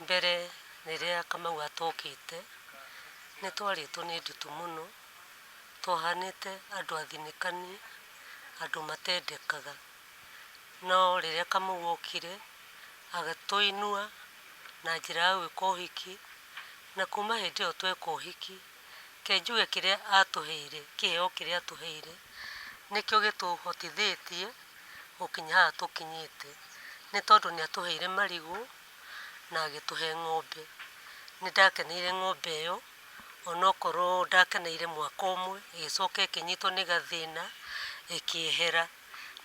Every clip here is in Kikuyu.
Mbere rĩrĩa Kamau atokĩte, nĩ twarĩtwo nĩ ndutu mũno, twahanĩte andũ athinĩkani, andũ matendekaga. No rĩrĩa Kamau okire, agĩtũinua na njĩra ya gwĩka ũhiki, na kuma hĩndĩ ĩyo tweka ũhiki, reke njuge kĩrĩa atũheire, kĩheo kĩrĩa atũheire, nĩkĩo gĩtũhotithĩtie gũkinya haha tũkinyĩte. Nĩ tondũ nĩ atũheire marigũ, na agĩtũhe ng'ombe. Nĩ ndakeneire ng'ombe ĩyo, onokorwo ndakeneire mwaka ũmwe, ĩgĩcoka ĩkĩnyitwo nĩ gathĩna, ĩkĩehera.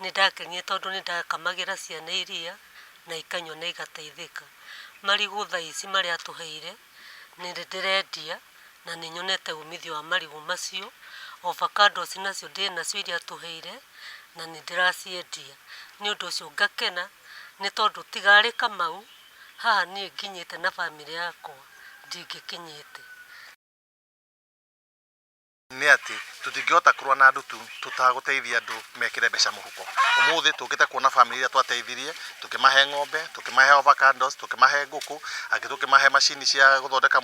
Nĩ ndakenire tondũ nĩ ndakamagĩra ciana iria, na ikanyua na igateithĩka. Marigũ thaa ici marĩa atũheire, nĩ ndĩrendia, na nĩ nyonete umithio wa marigũ macio. Avocados nacio ndĩnacio iria atũheire, na nĩ ndĩraciendia. Nĩ ũndũ ũcio ngakena, nĩ tondũ tiga arĩ Kamau, haha niĩ nginyĩte na bamĩrĩ yakwa, ndingĩkinyĩte. Nĩ atĩ tũtingĩhota kũrũa na ndutu tũtagũteithia andũ mekĩre mbeca mũhuko. Ũmũthĩ tũkĩte kuona bamĩrĩ iria twateithirie, tũkĩmahe ng'ombe, tũkĩmahe avocados, tũkĩmahe ngũkũ, angĩ tũkĩmahe macini cia gũthondeka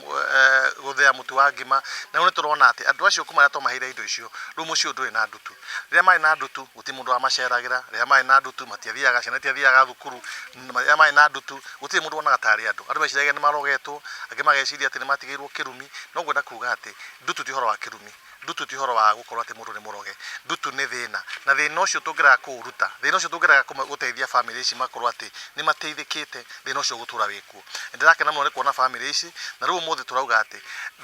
gũthĩa mũtu wa ngima. Na rĩu nĩ tũrona atĩ andũ acio kuma rĩrĩa twamaheire indo icio, rĩu mũciĩ ũyũ ndũrĩ na ndutu. Rĩrĩa marĩ na ndutu gũtirĩ mũndũ wamaceragĩra, rĩrĩa marĩ na ndutu matiathiaga, ciana itiathiaga thukuru, rĩrĩa marĩ na ndutu gũtirĩ mũndũ wonaga tarĩ andũ. Andũ meciragia nĩ marogetwo, angĩ mageciria atĩ nĩ matigĩirwo kĩrumi, no ngwenda kuga atĩ ndutu ti ũhoro wa kĩrumi, ndutu ti ũhoro wa gũkorwo atĩ mũndũ nĩ mũroge, ndutu nĩ thĩna, na thĩna ũcio tũngĩrega kũũruta, thĩna ũcio tũngĩrega gũteithia bamĩrĩ ici makorwo atĩ nĩ mateithĩkĩte, thĩna ũcio ũgũtũra wĩkuo. Nĩ ndĩrakena mũno nĩ kuona bamĩrĩ ici, na rĩu ũmũthĩ tũrauga atĩ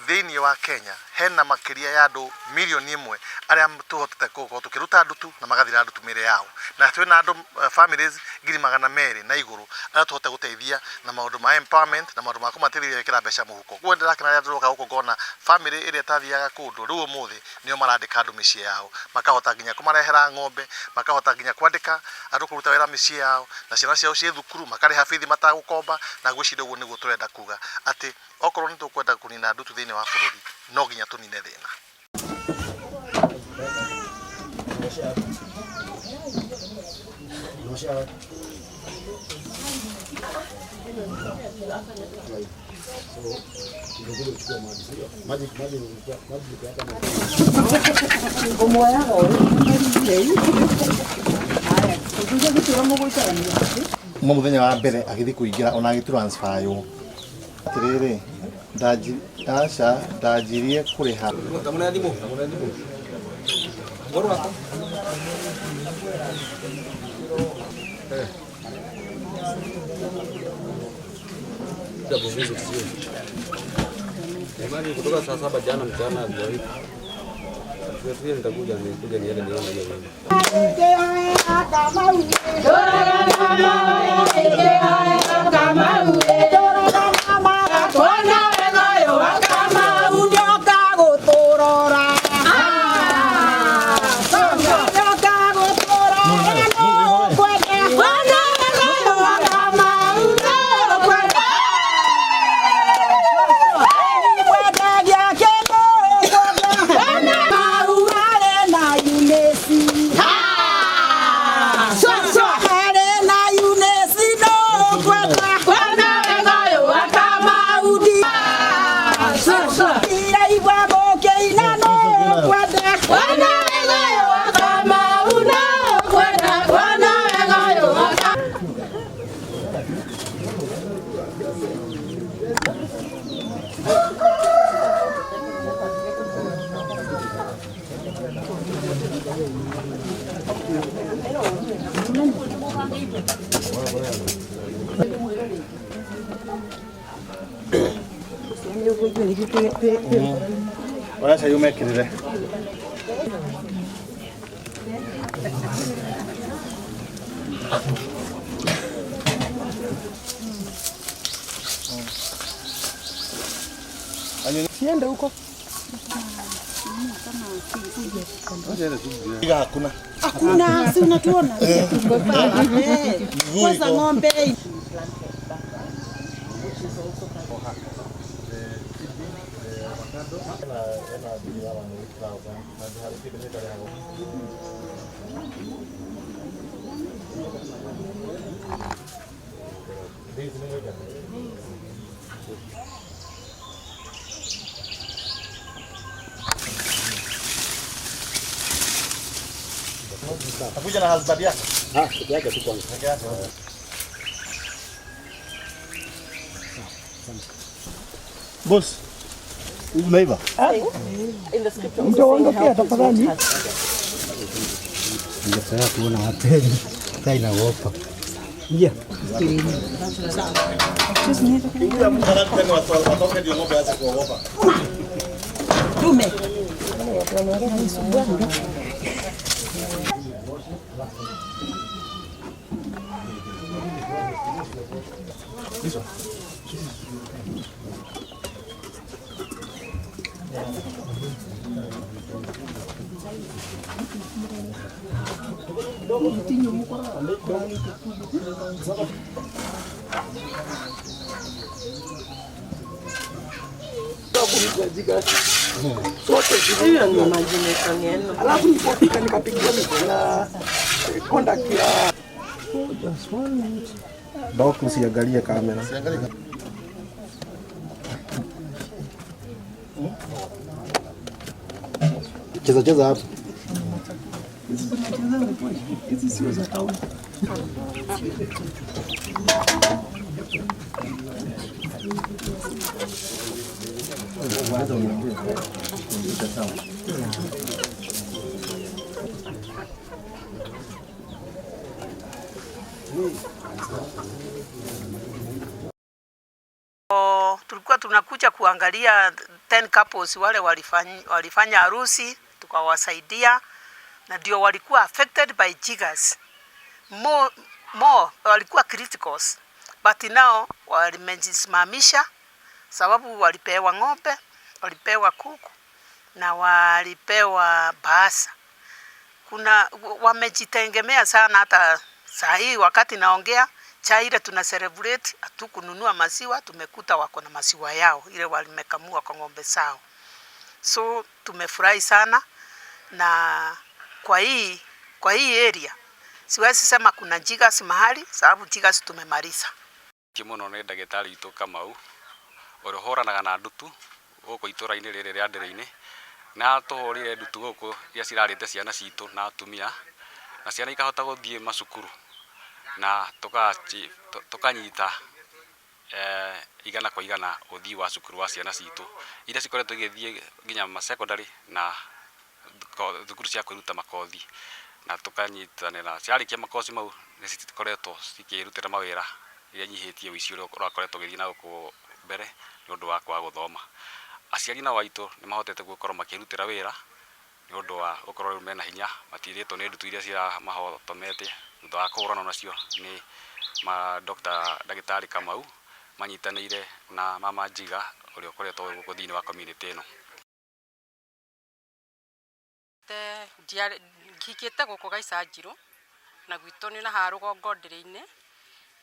thĩinĩ wa Kenya hena makĩria ya andũ mirioni ĩmwe arĩa tũhotete gũkorwo tũkĩruta ndutu na magathira ndutu mĩĩrĩ yao. Na twĩna andũ families 200,000 na igũrũ arĩa tũhotete gũteithia na maũndũ ma empowerment na maũndũ ma kũmateithĩrĩria gwĩkĩra mbeca mũhuko. Koguo nĩ ndĩrakena rĩrĩa ndĩroka gũkũ ngona famĩlĩ ĩrĩa ĩtathiaga kũndũ rĩu ũmũthĩ nĩo marandĩka andũ mĩciĩ yao, makahota nginya kũmarehera ng'ombe, makahota nginya kwandĩka andũ kũruta wĩra mĩciĩ yao, na ciana ciao ciĩ thukuru makarĩha bithi matagũkomba, na ngwĩciria ũguo nĩguo tũrenda kuga atĩ okorwo nĩ tũkwenda kũnina ndutu thĩinĩ wa bũrũri no nginya tũnine thĩna. Kuma mũthenya wa mbere agĩthiĩ kũingĩra ona agĩ transfer yo atĩrĩrĩ ndanji aca ndanjirie kũrĩha. Kutoka saa saba jana mchana hadi nitakuja nikuja niende nione hiyo nyumba. Oya cai ũmekĩrĩre. Siende huko. Iga hakuna. Hakuna, si unatuona? Eh, Kwanza ng'ombe. Takuja na husband yako? Ah, peke yake tu kwanza. Peke yake. Boss, unaiva? Mtaondokea tafadhali. Ningezoea kuona wateja. Sasa inaogopa. Ingia. Ingia mtu tena watoke ndio ng'ombe aanze kuogopa. Dume. Alafu nilipofika nikapigiwa na contact ya Doc, usiangalie kamera. Cheza cheza hapo. Hizi sio za kawaida. Tulikuwa tunakuja kuangalia 10 couples wale walifanya harusi, tukawasaidia, na ndio walikuwa affected by jiggers more walikuwa criticals, but now walimejisimamisha sababu walipewa ng'ombe, walipewa kuku na walipewa basa. Kuna wamejitegemea sana. Hata saa hii wakati naongea, chai ile tuna celebrate, hatukununua maziwa, tumekuta wako na maziwa yao ile walimekamua kwa ng'ombe zao. So tumefurahi sana, na kwa hii area siwezi sema kuna jiggers mahali, sababu jiggers tumemaliza. Muno nĩ ndagĩtarĩ witũ Kamau ũrĩa ũhũranaga na ndutu gũkũ itũra-inĩ rĩrĩ rĩa Ndĩrĩ-inĩ, na atũhũrĩre ndutu gũkũ iria cirarĩte ciana citũ na atumia, na ciana ikahota gũthiĩ macukuru na tũkanyita igana kwa igana ũthii wa cukuru wa ciana citũ iria cikoretwo igĩthiĩ nginya ma secondary na thukuru cia kwĩruta makothi, na tũkanyitanĩra ciarĩkia makothi mau nĩ cikoretwo cikĩrutĩra mawĩra iria nyihĩtie ũici ũrĩa ũrakoretwo ũgĩthiĩ na gũkũ mbere nĩ ũndũ wa kwaga gũthoma. Aciari nao aitũ nĩ mahotete gũkorwo makĩrutĩra wĩra nĩ ũndũ wa gũkorwo rĩu mena hinya, matirĩtwo nĩ ndutu iria ciramahotomete thutha wa kũhũrana nacio nĩ ma Dr. ndagĩtarĩ Kamau manyitanĩire na mama Njiga ũrĩa ũkoretwo gũkũ thĩinĩ wa community ĩno. Hikĩte gũkũ Gaicanjirũ na gwitũ nĩ na haha rũgongo Ndĩrĩ-inĩ,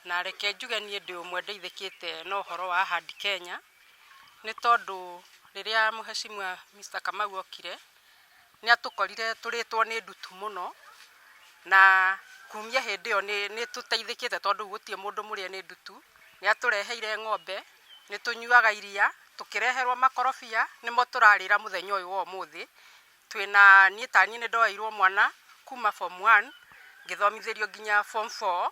na reke njuge niĩ ndĩ ũmwe ndeithĩkĩte na ũhoro wa Ahadi Kenya, nĩ tondũ rĩrĩa mũheshimiwa Mr. Kamau okire nĩ atũkorire tũrĩtwo nĩ ndutu mũno, na kumia hĩndĩ ĩyo nĩ tũteithĩkĩte tondũ gũtirĩ mũndũ mũrĩe nĩ ndutu. Nĩ atũreheire ng'ombe, nĩ tũnyuaga iria, tũkĩreherwo makorobia nĩmo tũrarĩra mũthenya ũyũ wa ũmũthĩ. Twĩna niĩ ta niĩ nĩ ndoeirwo mwana kuma form 1 ngĩthomithĩrio nginya form 4,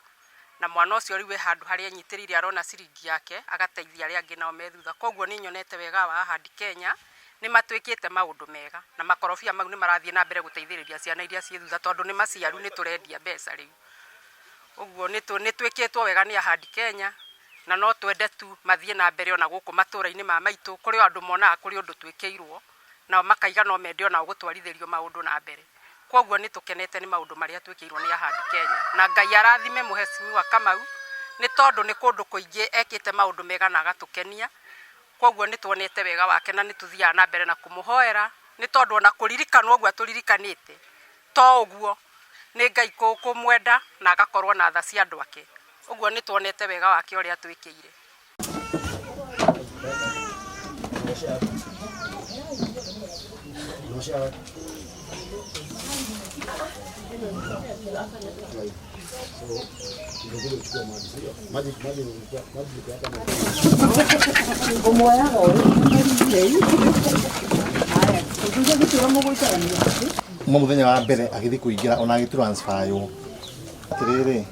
na mwana ũcio rĩu e handũ harĩa enyitĩrĩire arona ciringi yake agateithia arĩa angĩ nao me thutha. Koguo nĩ nyonete wega wa Ahadi Kenya, nĩ matwĩkĩte maũndũ mega, na makorobia mau nĩ marathiĩ na mbere gũteithĩrĩria ciana iria ciĩ thutha tondũ nĩ maciaru nĩ tũrendia mbeca rĩu. Ũguo nĩ twĩkĩtwo wega nĩ Ahadi Kenya, na no twende tu mathiĩ na mbere ona gũkũ matũra-inĩ ma maitũ kũrĩ o andũ monaga kũrĩ ũndũ twĩkĩirwo, nao makaiga no mende onao gũtwarithĩrio maũndũ na mbere. Koguo nĩ tũkenete nĩ maũndũ marĩa twĩkĩirwo nĩ Ahadi Kenya, na Ngai arathime mũheshimiwa Kamau nĩ tondũ nĩ kũndũ kũingĩ ekĩte maũndũ mega na agatũkenia. Koguo nĩ tuonete wega wake na nĩ tũthiaga na mbere na kũmũhoera, nĩ tondũ ona kũririkanwo ũguo atũririkanĩte to ũguo nĩ Ngai kũmwenda na agakorwo na tha cia andũ ake. Ũguo nĩ tuonete wega wake ũrĩa atwĩkĩire. Muthenya wa mbere agithi kuingira ona agi transfer yo atiriri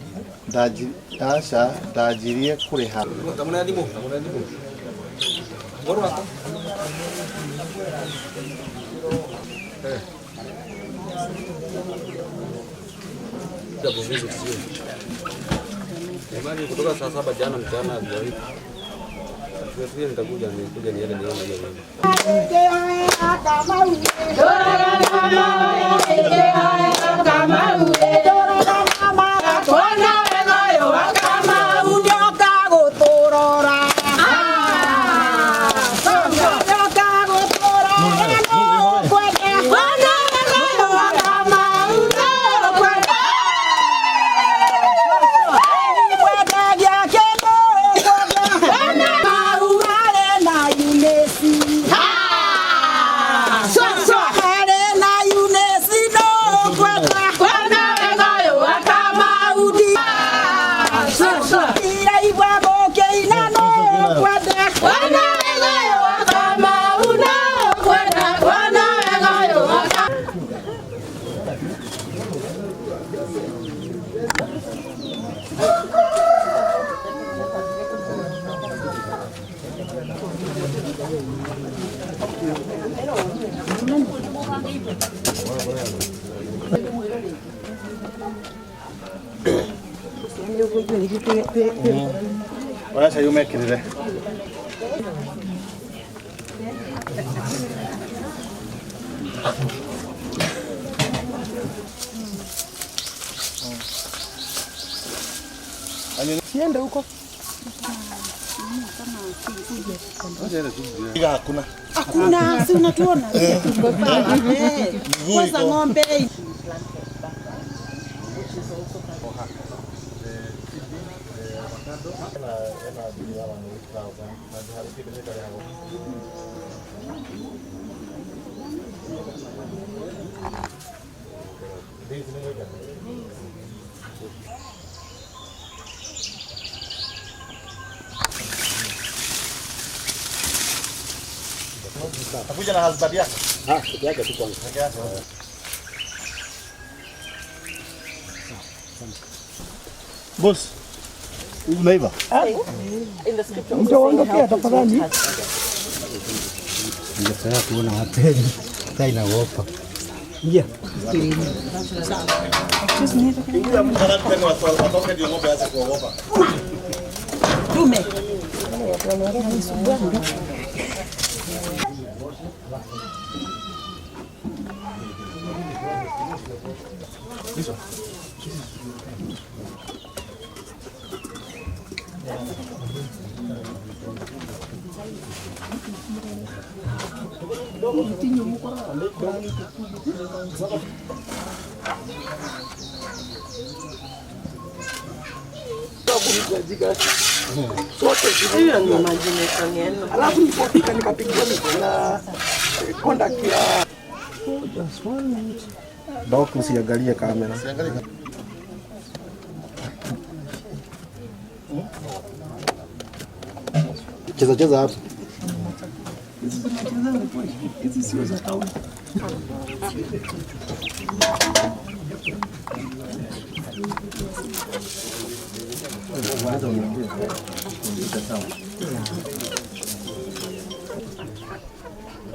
aca ndanjirie kuriha. Kutoka saa saba jana mchana nitakuja nikuja niende nione hiyo. Oya cai umekirire. Siende huko. Hakuna. Hakuna, si unatuona. Kwanza ng'ombe. Takuja na husband yako? Ah, peke yake tu kwanza. Peke yake. Boss, unaiva? Mtaondokea tafadhali. Ningefurahi kuona wateja. Sasa inaogopa. Ingia. Ingia mtu tena watoke ndio ng'ombe aanze kuogopa. Dume. Alafu nilipofika nikapigiwa na contact ya Doc, usiangalie kamera. Cheza cheza hapo. Hizi sio za kawaida.